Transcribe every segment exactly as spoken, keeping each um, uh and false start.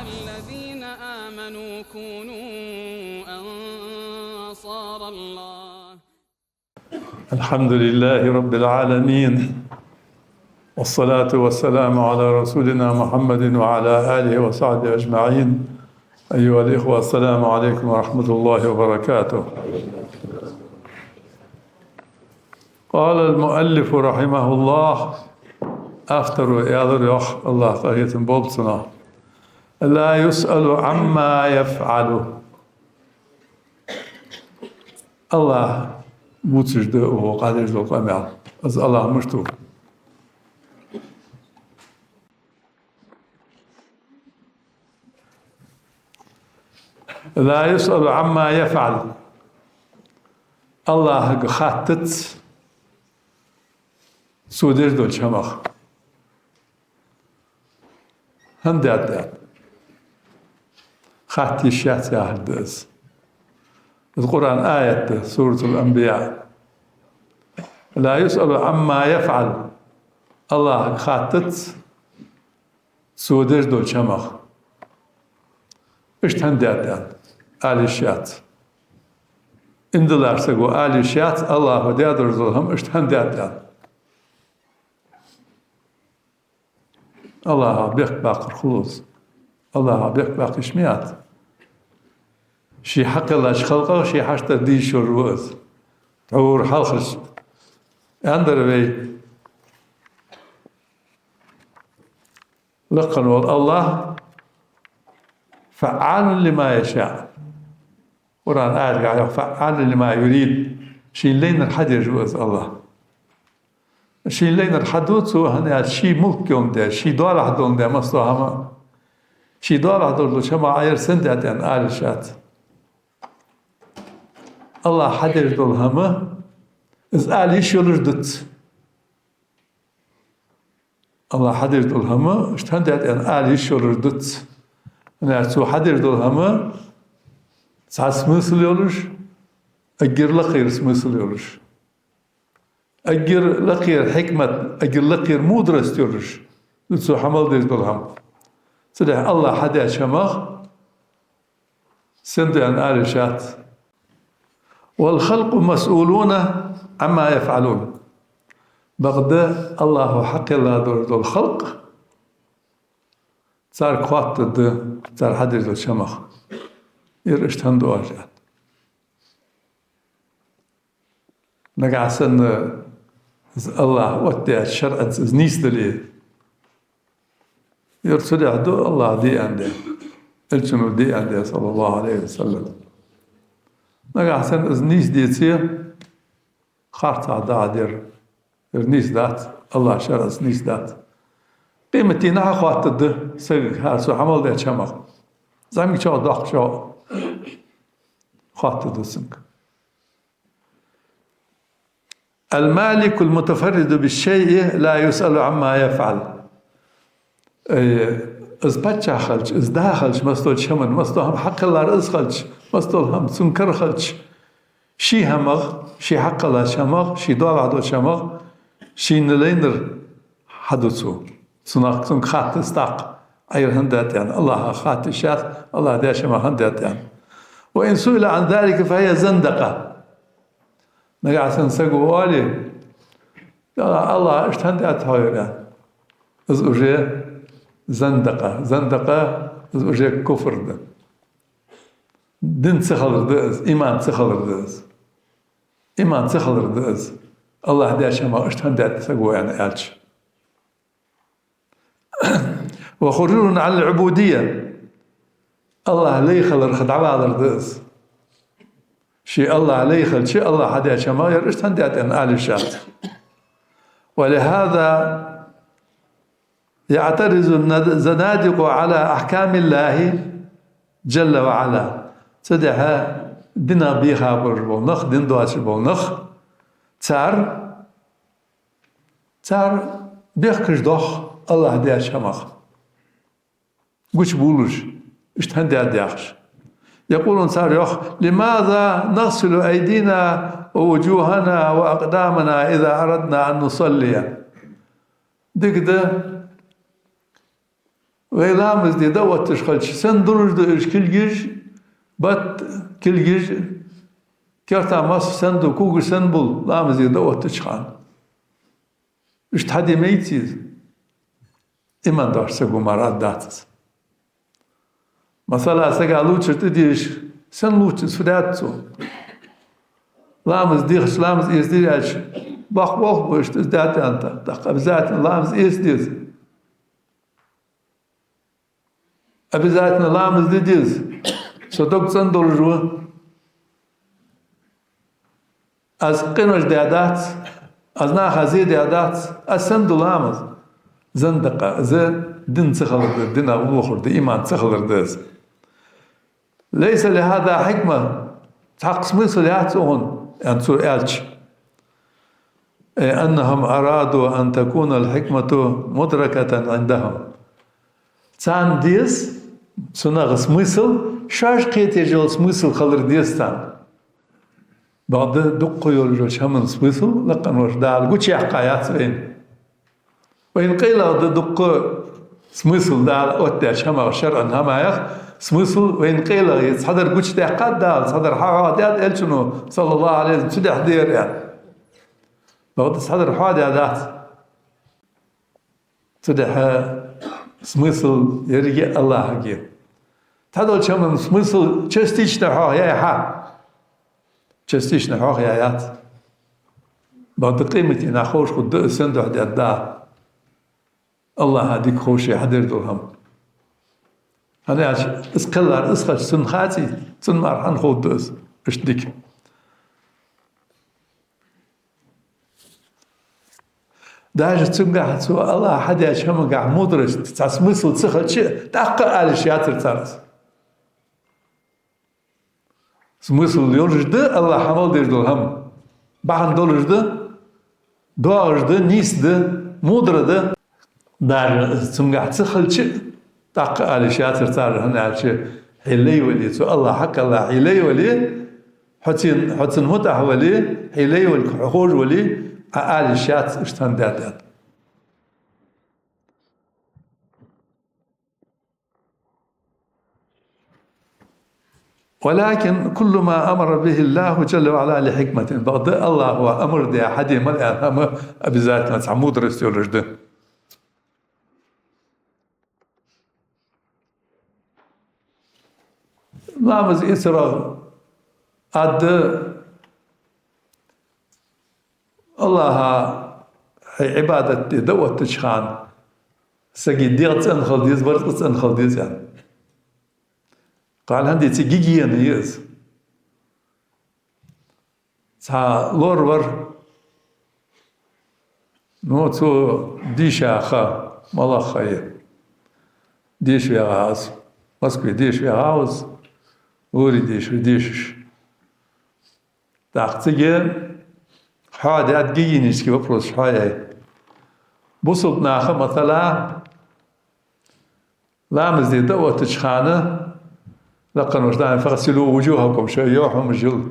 الذين آمنوا كونوا أنصار الله. الحمد لله رب العالمين، والصلاة والسلام على رسولنا محمد وعلى آله وصحبه أجمعين. أيها الإخوة، السلام عليكم ورحمة الله وبركاته. قال المؤلف رحمه الله, автора аьлар, йоах, АллахӀ къахетам болба цунах: لا يسأل عما يفعل. АллахӀ вувцаш да укхо къахьегаш дола къамаьл. Из АллахӀ мишта ва? لا يسأل عما يفعل. АллахӀага хаттац цо деш долча хӀамах. ХӀана даьд аьнна? Хатта йиш яц яхар да из. Из Къуръан аят да, Суратуль-Анбияъ. لا يسأل عما يفعل. АллахӀага хаттац цо деш долча хӀамах. Иштта хӀана даьд аьнна ала йиш яц. Ийман долча саго ала йиш яц, АллахӀа даь долаш дола хӀама иштта хӀана даьд аьнна. АллахӀах бехк баккхар хул из. АллахӀах бехк баккха йиш ма яц. Ше хьакхеллача халкъах ше хьаштара де йиш йолаш ва из. Тхьовра хьалхарча аьннадар вай: лакха вола АллахӀ فعال لما يشاء. Къуръан аятагахьа йоах: فعال لما يريد. Шийна лайнар хьадеш ва из АллахӀ. Шийна лайнар хьаду цо, хӀана аьлча ший мулк йоландаь, ший доалахьа доландаь массадола хӀама. Ший доалахьа долча хӀамах Ӏа ер сенна даьд аьнна ала йиш яц. АллахӀа хьадеш дола хӀама, из ала йиш йолаш дувц. АллахӀа хьадеш дола хӀама иштта хӀана даьд аьнна ала йиш йолаш дувц. ХӀана аьлча цо хьадеш дола хӀама цхьа смысл йолаш, эггара лакхера смысл йолаш. Эггара лакхера хьикмат, эггара лакхера мудрость йолаш да цо хьа мел деш дола хӀама. Цудухьа АллахӀа хьадеча хӀамах сенна да аьнна ала йиш яц. والخلق مسؤولون عما يفعلون. Бакъда АллахӀа хьакхелла долаш дола халкъ, царга хоаттаргда цар хьадеш долча хӀамах. Ер иштта хӀана ду оаш аьнна. Нагахьа санна из АллахӀа оттадаьча шарӀаца из нийсдале, ер цудухьа ду АллахӀа де аьнна даь, Элчано де аьнна даь, صلى الله عليه وسلم. Нагахьа санна из нийсдеце, харцахьа дӀа а дар, ер нийса дац, АллахӀа шарӀаца нийса дац. Къематдийнахьа хоаттаргда сагага хӀара цо хьа мел деча хӀамах. ЗӀамига чӀоагӀа, доккха чӀоагӀа хоаттаргда цунга. المالك المتفرد بالشيء لا يسأل عما يفعل. Э, из паччахь хилча, из да хилча, массадолча хӀаман, массадола хӀама хьакхеллар из хилча, массадола хӀама цун кара хилча, ший хӀамах, ший хьакхеллача хӀамах, ший доалахьа долча хӀамах шийна лайнар хьаду цо. Цунах, цунга хаттац тӀаккха, Ӏа ер хӀана даьд аьнна, АллахӀах хатта йиш яц, АллахӀа деча хӀамах хӀана даьд аьнна. وإن سئل عن ذلك فهي زندقة. Нагахьа санна саго оале: «АллахӀ, иштта хӀана даьд хьона ер?» — аьнна. Из уже зандакъа. Зандакъа, из уже куфр да. Дин ца хилар да из, иман ца хилар да из. Иман ца хилар да из, АллахӀа деча хӀамах иштта хӀана даьд саго аьнна аьлча. وخروج عن العبودية. АллахӀа лай хиларах дӀавалар да из. Ше АллахӀа лай хилча, АллахӀа хьадеча хӀамах ер иштта хӀана даьд аьнна ала йиш яц. ولهذا يعترض الزنادقة على أحكام الله جل وعلا. Цудухьа динах бийха болаш бола нах, дин доацаш бола нах, цар Цар бехкаш доах АллахӀа деча хӀамах. Гучабувлаш, иштта хӀана даьд яхаш. يقولون, цар йоах: لماذا نغسل أيدينا ووجوهنا وأقدامنا إذا أردنا أن نصلي؟ Дика да, Вай ламаз де дӀаотташ хилча, сенна долаш да уж кулгаш, бат, кулгаш, керта масса сенна да, когаш сенна ба ламаз де дӀаоттача хана? Иштта хьаде мегац из. Иман долча саго мара дац из. Масала, сага лувчар тӀадежаш, сенна лувц из, фу даьд цо? Ламаз дехача, ламаз эца деза аьлча, боккха болх ба иштта из даьд аьнна, тӀаккха обязательно ламаз эца деза. Обязательно ламаз де деза. Со дог цӀена долаш ва. Аз къинош даь дац, аз наха зе даь дац, аз сенна ду ламаз? Зандакъа, из дин ца хилар да, динах вохар да, иман ца хилар да из. «ليس لهذا حكمة», цхьаккха смысл яц укхун, аьнна цо аьлча. «أي أنهم أرادوا أن تكون الحكمة مدركة عندهم». Царна деза, цунах смысл, шоаш кхеташ йола смысл хилар деза царна. Бакъда дуккха йолаш йолча хӀаман смысл лакхвенна волча Дала гучаяьккха яц вайна. Вайна къайлагӀа да дуккха смысл Дала оттадаьча хӀамах, шарӀан хӀамаех смысл вайна къайлагӀа я. Цхьадар гучадаьккхад Дала, цхьадар хьахьоахадаьд Элчано, صلى الله عليه وسلم, цудухьа да ер аьнна. Бакъда цхьадар хьоахадаь дац. Цудухьа смысл еррига АллахӀага я. Цхьадолча хӀаман смысл частично хьоахаяьй хьа. Частично хьоахаяь яц. Бакъда къематдийнахьа ховш хургда из, сен духьа даьд Дала. АллахӀа дика ховш я хьадер дола хӀама. ХӀана аьлча из кхеллар из хилча, цунна хаций, цунна мара хӀана ховргда из иштта дика? Даже цунгахьа цо АллахӀа хьадаьча хӀамангахьа мудрость, цхьа смысл ца хилча, тӀаккха ала йиш яцар цар из. Смысл йолаш да АллахӀа хьа мел деш дола хӀама. Бахьан долаш да, доагӀаш да, нийса да, мудра да. Даже цунгахьа ца хилча, тӀаккха ала йиш яцар цар, хӀана аьлча хье лай вале, цу АллахӀа хьакхелла хье лай вале, хьо цун, хьо цунна мутӀахьа вале, хье лай вале, хьо ховш вале, Ӏа ала йиш яц иштта хӀама даьд аьнна. «ولكن كل ما أمر به الله جل وعلا لحكمة». Бакъда АллахӀа амар даь, хьаде мел аьнна хӀама обязательно цхьа мудрость йолаш да. Ламаз эцарах аргда: АллахӀа хьай Ӏибадат де дӀаоттача хана сага дегӀ цӀена хила деза, барзкъа цӀена хила деза, аьнна. Кхы хӀана дий, цу гигиена я из. Цхьа лор вар, ну, цо дийша ха, малагӀа ха я, деша ваьгӀа из. Москве деша ваьгӀа из, лорий дешар дешаш. ТӀаккха цига хьоахадаьд, гигиенический вопросаш хьоахаяьй. Бусалба наха, масала, ламаз де дӀаоттача хана, лакхвенна волча Дала: «فاغسلوا وجوهكم», шоай юхьмараш йила,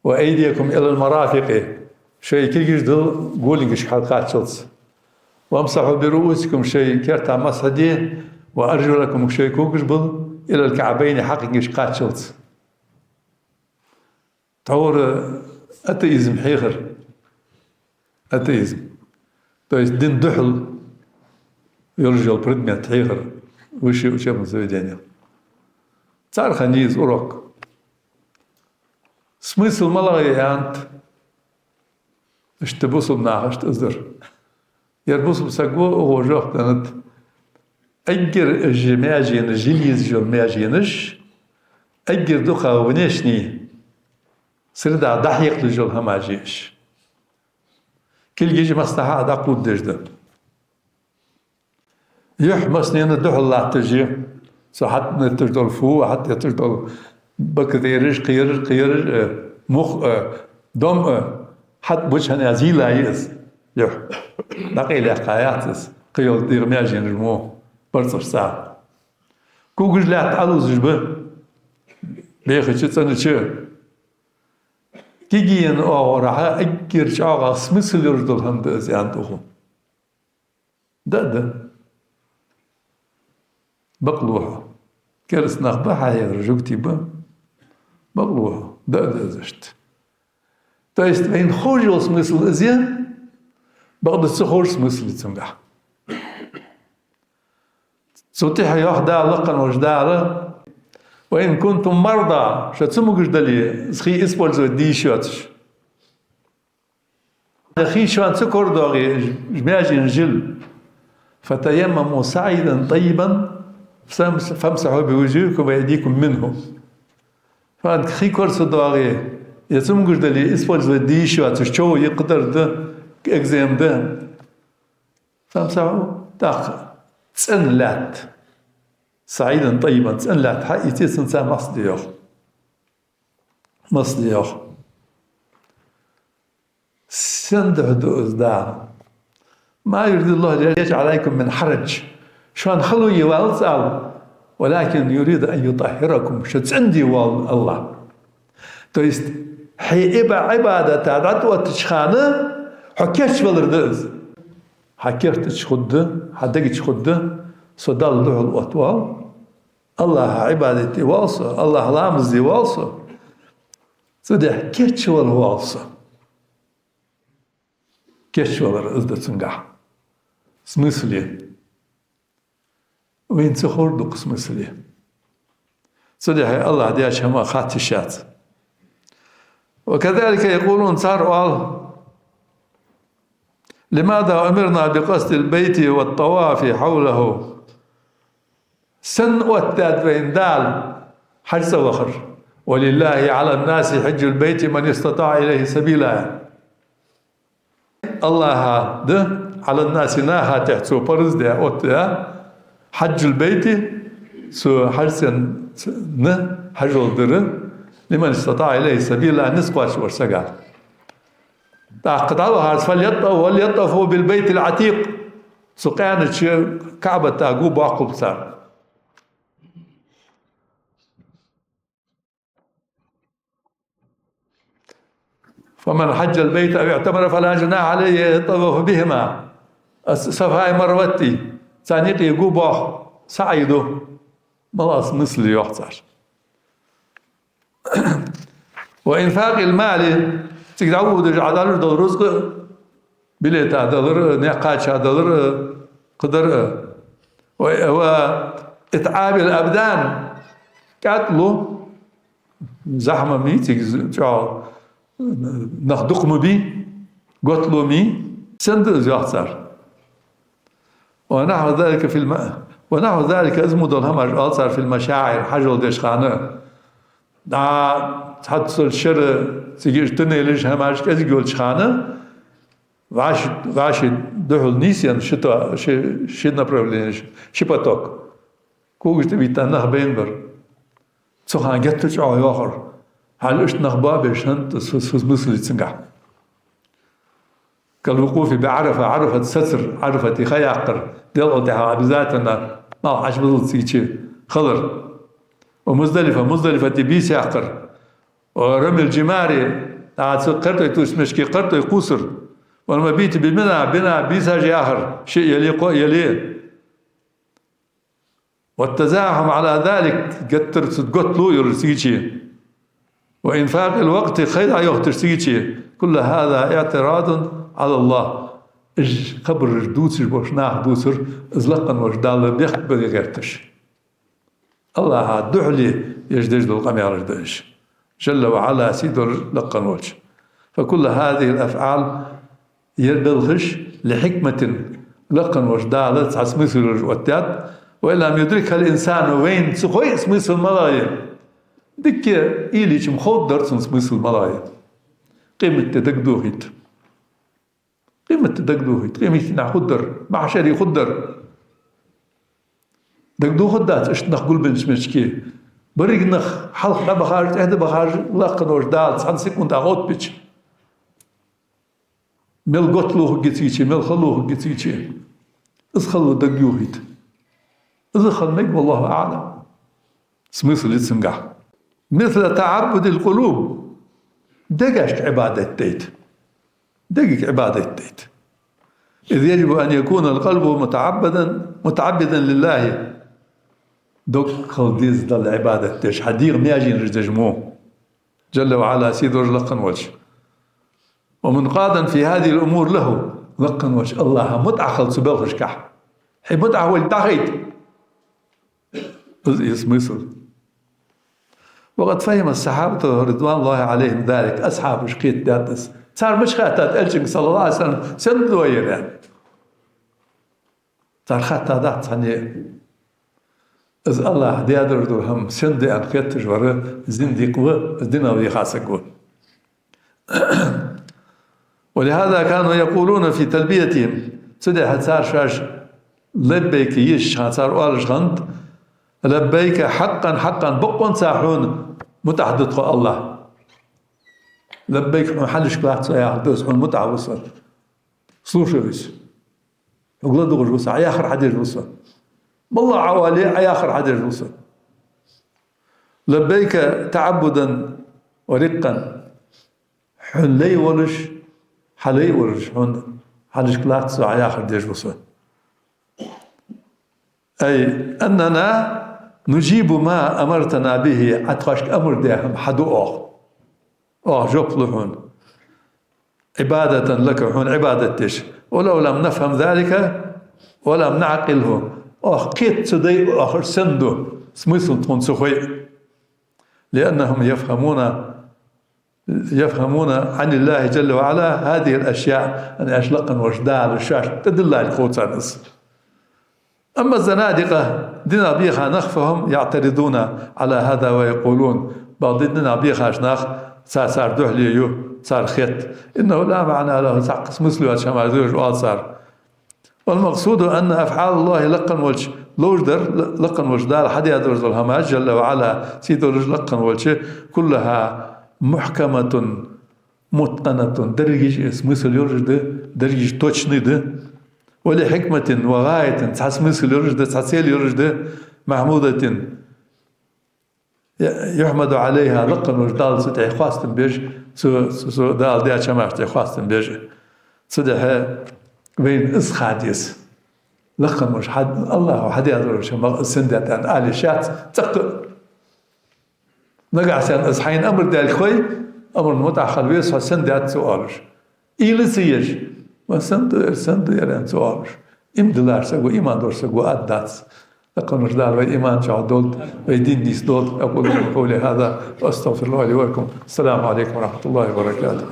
«وأيديكم إلى المرافق», шоай кулгаш дила голенкашка хьалкхаччалца, «وامسحوا برؤوسكم», шоай керта масхь де, «وأرجلكم», шоай когаш била, «إلى الكعبين», хьакхенгашка кхаччалца. Тхьовра атеизм хьехар. Атеизм. То есть дина духьал йолаш йола предмет хьехар высших учебных заведениях. Цар хиннай из урок. Смысл малагӀа я аьннад, иштта бусалба наха иштта из дар. Ер бусалба саг ва, укхо жоп деннад: эггара уж маьженаш, жил езаш йола маьженаш, эггара дукха внешний среда дӀахьекхалуш йола хӀамаш я уж. Кулгаш массанахьа а дӀакховдадеш да. Юхь массанена духьал латташ я. Цу хьатӀаэтташ дола фу, хьатӀаэтташ дола бактереш, кхераш, кхераш, э, мух, э, дом, э, хьатӀабуча хана зийла я из. Юхь. ДӀакъайлаяьккха яц из. Кхы йола дегӀа маьженаш мо, барзкъаш цар. Когаш лаьтта Ӏолувзаш ба. Бехача, цӀенача. Гигиена оагӀорахьа эггара чӀоагӀа смысл йолаш дола хӀама да из, аьннад укхо. Да, да. Бакълув хьо. Кераста нах ба хьахьехараш, жугтий ба. Бакълув хьо. Да а да из иштта. То есть вайна ховш йола смысл из я, бакъда ца ховш смысл я цунгахь. Цул тӀехьа йоах Дала, лакха волча Дала: «وإن كنتم مرضى», шо цамогаш дале, из хий использовать де йиш йоацаш. Хий шоана ца корадоагӀе, маьженаш жил. «فتيمموا صعيدا طيبا فامسحوا بوجوهكم وأيديكم منه». Шоана хий кора ца доагӀе, е цамогаш дале, использовать де йиш йоацаш, чов я, кхыдар да, экзема да. «فامسحوا», тӀаккха цӀена лаьтта, «صعيدا طيبا», цӀена лаьтта хьаийце, цунца масхь де йоах. Масхь де йоах. Сен духьа да из, Дала? «ما يريد الله ليجعل عليكم من حرج». Шоана хало е ваьлац Ӏа, «ولكن يريد أن يطهركم», шо цӀена де воалл АллахӀ. То есть хье Ӏиба-, Ӏибадата дӀатӀаоттача хана хьо кийчвалар да из. Хьа керта чу хургда, хьа дега чу хургда: со Далла духьал оттавоал, АллахӀа Ӏибадат де воалл со, АллахӀа ламаз де воалл со. Цудухьа кийчвала воалл со. Кийчвалар из да цунгахь. Смысл я. Вайна ца ховр дукха смысл я. Цудухьа АллахӀа деча хӀамах хатта йиш яц. «وكذلك يقولون», цар оал: «لماذا أمرنا بقصد البيت والطواف حوله؟» Сенна оттадаьд вайна Дала хьажцӀа вахар? «ولله على الناس حج البيت من استطاع إليه سبيلا». АллахӀа да, «على الناس», наха тӀа цо парз даь, оттадаь, «حج البيت», цу хьажцӀена хьажол дар, «لمن استطاع إليه سبيلا», низ кхоачаш волча сага. ТӀаккха дӀавахарца: «فليطو-، وليطوفوا بالبيت العتيق». Цу къаьнача КаӀбата гу боаккхалба цар. «فمن حج البيت أو اعتمر فلا جناح عليه أن يطوف بهما». Ас-, Сафаи Марвати, царна юкъе гу боах, саӀй ду. Мала смысл я, йоах цар. «وإنفاق المال», цига дӀаводаш Ӏа далуш дола рузкъа, билета далар, наькъа кхача далар, кхыдар. «و، وإتعاب الأبدان», кӀаьд лу, захьма ма йий цига, чӀоагӀа нах дукха ма бий, готт лу ма йий, сенна да из, йоах цар. «ونحو ذلك في الم-، ونحو ذلك», из мо дола хӀамаш оал цар, «في المشاعر», хьажол деча хана. ДӀа цхьацца шера цига туннелаш, хӀамаш кӀезига йолча хана, вӀаши, вӀаши духьал нийсъенна ши то-, ши, ши направлени, ши поток. Когаш тӀабита нах байна бар. Цу хана геттара чӀоагӀа йоахар. Хьал иштта нах боабеш, хӀанз цу, цу смысл я цунгахь. «كالوقوف بعرفة», Ӏарафат сацар, Ӏарафате ха яккхар, делкъел тӀехьа обязательно малх Ӏочубузалца цига чу хилар. «ومزدلفة», Муздалифате бийса яккхар. «ورمي الجمار», а цу кхертӀой тувсача мехка кхертӀой кхувсар. «والمبيت بمنى», Бина бийсаш яхар, шиъ яле, кхоъ яле. «والتزاحم على ذلك», геттара цу готт лу йолар цига чу. «وإنفاق الوقت», ха дӀайохийтар цига чу. «كل هذا اعتراض على الله». Уж хабараш дувцаш болча наха дувцар, из лакха волча Далла бехк бе гӀерташ. АллахӀа духьале еш деш дола къамаьлаш да уж. جل وعلا, сий долаш, лакха волча. «فكل هذه الأفعال», ер белхаш, «لحكمة», лакха волча Дала цхьа смысл йолаш оттадаьд. «وإن لم يدركها الإنسان», вайна ца хой смысл малагӀа я. Дика, уйла йича-м ховргдар цун смысл малагӀа я. Къематди дагадохийта. Къематди дагадохийта. Къематдийнахьа хургдар, махьшаре хургдар. Дагадохаргдац иштта нах гулбеннача мехка. Берригаш нах хьалха дӀабахаш, тӀехьа дӀабахаш, лакха волча Дала цхьан секунда оттабича. Мел готт лу хургья цига чу, мел хала лу хургья цига чу. Из хала дагадохийта. Из хала мег, والله أعلم. Смысл я цунгахь. «مثل تعبد القلوب». Дегашка Ӏибадат дайта. Дегага Ӏибадат дайта. «إذ يجب أن يكون القلب متعبدا، متعبدا لله». дог хила деза Далла Ӏибадат деш, хьа дегӀ маьженаш деш мо. Джалла ва Ӏала, сий долаш лакха волча. ومنقادا في هذه الأمور له, лакха волча АллахӀа мутӀахь хила цу балхашка. Хьо мутӀахь волга дӀахайта. Из, из смысл. وقد فهم الصحابة رضوان الله عليهم ذلك. Асхьабаша кхетадаьд из. Цар мича хаьттад Элчанга, саллаллахӀу Ӏалайхи ва саллам, сенна духьа да ер? Цар хаьттадац цхьанне. Из АллахӀа даь долаш дола хӀама сенна да аьнна хетташ вар зиндикъ ва, из динах вийха саг ва. ولهذا كانوا يقولون في تلبيتهم. Цудухьа цар шоаш лаббайка еш хана цар оалаш хиннад: لبيك حقا حقا, бокъонца хьона мутӀахь да тхо, АллахӀ. Лаббайк, хьона хьалхашка латт со яхар да из, хьона мутӀахь ва со. Слушаюсь. Хьога ладувгӀаш ва со, Ӏа яхар хьадеш ва со. МаллагӀа Ӏа оале а, Ӏа яхар хьадеш ва со. لبيك تعبدا ورقا. Хьона лай волаш, хьа лай волаш, хьона хьалхашка латт со, Ӏа яхар деш ва со. أي أننا نجيب ما أمرتنا به, Ӏа тхоашка амар даь хӀама хьаду оаха. Оаха жоп лу хьона. عبادة لك, хьона Ӏибадат деш. ولو لم نفهم ذلك ولم نعقله. Оаха кхета ца дай оаха сенна да смысл тхона ца хой. لأنهم يفهمون يفهمون عن الله جل وعلا هذه الأشياء, хӀана аьлча лакха волча Дала шоашта тӀадиллалга хов царна из. أما الزنادقة, динах беха нах, فهم يعترضون على هذا ويقولون, бакъда динах бехача наха, цар, цар духьале ю, цар хет: إنه لا معنى له, цхьаккха смысл йоацаш хӀама да ер, оал цар. والمقصود أن أفعال الله, лакха волча ловш дар, лакха волча Дала хьадаь долаш дола хӀамаш, جل وعلا, сий долаш лакха волча, كلها محكمة متقنة, дерригаш а смысл йолаш да, дерригаш точный да. ولحكمة وغاية, цхьа смысл йолаш да, цхьа цель йолаш да, محمودة, يحمد عليها, лакха волча Дала цу тӀа хоастам беш, цу, цу, цу Дала даьча хӀамашта хоастам беш. Цудухьа вайна из ха деза. Лакха волча хьад-, АллахӀа хьадаь долаш хӀама сенна да аьнна ала йиш яц цӀаккха. Нагахьа санна из хьайна амар даьлга хой, амарна мутӀахь хила веза хьо, сенна даьд цо оалаш. Уйла ца еш, ма сенна да ер, сенна да ер аьнна ца оалаш. Има диллар саго, иман долаш саго, ад дац. Лакха волча Дала вай иман чӀоагӀа долда, вай дин нийса долда. أقول قولي هذا وأستغفر الله لي ولكم. السلام عليكم ورحمة الله وبركاته.